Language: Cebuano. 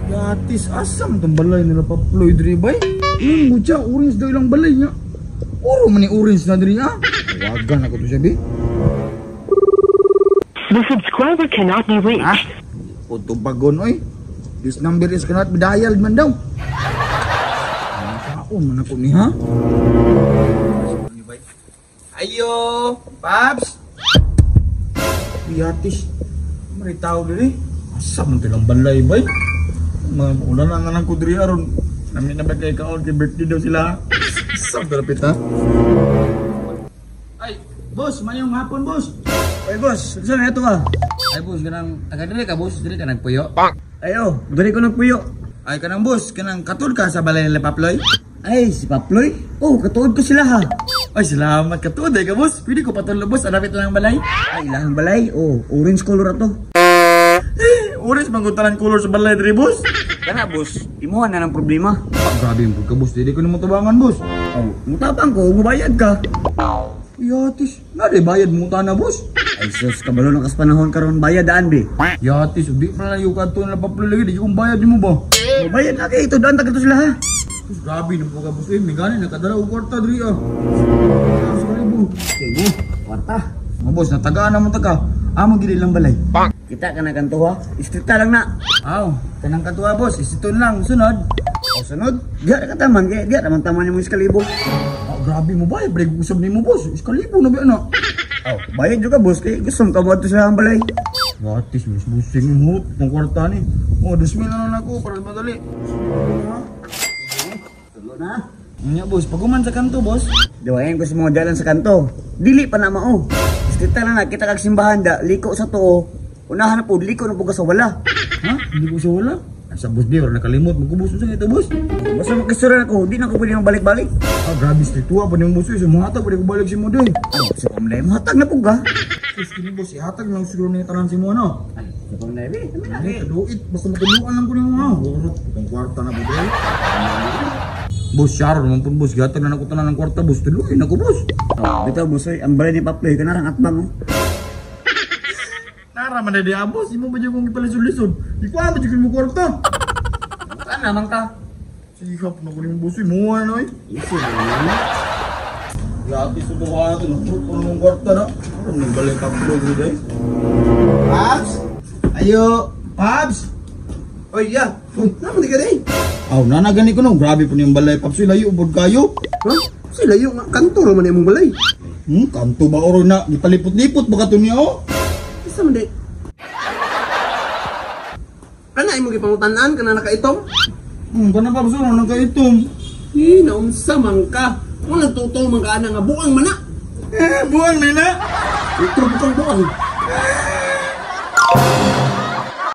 Yatis, asam tong balay nila Paploy diri bay. Mo siya, orange daw ilang balay niya. Oro man ni orange na diri ah. Tawagan ako to siya bi. The subscriber cannot be reached. Ha? O tubagon oy. This number is cannot be dialed man daw. Ano man ako ni ha? Ayo, Paps. Yatis. Maritaw diri. Asa man tilang balay bay? Mga ulan na nga lang ko diri aron. Nami na ba kay kaon kay birthday daw sila. Sa dalapit ha. Ay, boss, mayong hapon, boss. Ay boss, saan na ito ka? Ay boss, kanang taga diri ka boss, diri ka nagpuyo. Ay oh, diri ko nagpuyo. Ay kanang boss, kanang katud ka sa balay nila Paploy. Ay, si Paploy? Oh, katuod ko sila ha. Ay, salamat katuod ay ka boss. Pwede ko patulog boss, anapit lang ang balay. Ay, ilahang balay. Oh, orange color ato. Eh, orange man tanan color sa balay diri boss. Kana boss, imuha na ng problema. Ah, grabe yung ka boss, dili ko nimo tabangan boss. Oh, mutabang ko, mubayad ka. Yatis, na di bayad mo na boss. Ay sus, kabalo na kas panahon karon bayad daan be. Yatis, di pa na yung kadto nila Paploy lagi, di kong bayad nimo ba? Mubayad na kay ito daan tagadto sila ha. Sus, grabe na po ka boss. Eh, may gani, nakadala og kwarta diri ah. Sa kalibo. Kaya, kwarta. Mga boss, natagaan na mo taka. Amo gid ilang balay. Kita ka na kanto ha. Istrita lang na. Aw, kanang katuwa boss, isiton lang sunod. O sunod, diya ka taman kay diya naman taman nimo iskalibo. Ah, grabe mo ba? Break usab nimo boss. Iskalibo na ba na? Oh, bayad juga boss kay gusto mo ka sa ang balay. Yatis, mas busing mo ng kwarta ni. Oh, 2,000 na lang ako para madali. Tulo na. Nya boss, paguman sa kanto boss. Diwayan ko sa mga dalan sa kanto. Dili pa na mao. Istrita na na kita kag simbahan da, liko sa tuo. Unahan na po, liko na po ka sa wala. Ha? Hindi ko siya wala. Ay, sa boss di, wala nakalimot. Magkubos sa ito boss. Basta makisura na ko, di na ko pwede balik-balik. Ah, grabe, strituwa pa ni boss. Sa mga hatag, pwede ko balik si mo doy. Ay, sa pamlay mo, hatag na po ka. Sus, kini boss, ihatag lang siguro na yung tanan si mo, ano? Ay, sa pamlay, be. Ay, kaduit. Basta matuluan lang ko ni mo, ha? Wurot, itong kwarta na po, bro. Boss, Sharon, naman po, boss. Gihatag na ako tanan ng kwarta, boss. Tuluin ako, boss. Oh, bitaw boss, oy, ang balay ni Paploy, kanarang atbang, oh. Nara man na di, ah, boss. Imo ba dyan kong ipalisod-lisod? Di ko ba dyan mo kwarta? Saan naman ka? Sige, hap na ko ni mo, boss. Mo, ano, eh. Easy, man. Yati sa duha natin, naprot ko ng kwarta na. Ano nang balay Paploy ko day? Paps? Ayo, Paps! Oy, ya. Uy, naman di ka day. Aw, nana gani ko no. Grabe po niyang balay, Paps. Layo, bod kayo. Ha? Sila yung kanto ra man imong balay. Kanto ba oro na? Gipalipot-lipot ba ka to niya, oh? Isa man di. Kana imong gipangutan-an kana nakaitom? Kana Paps, oh, nagkaitom. Eh, naunsa man ka. Kung nagtuto man ka ana nga buang man na. Eh, buang na na. Ito bukang buang.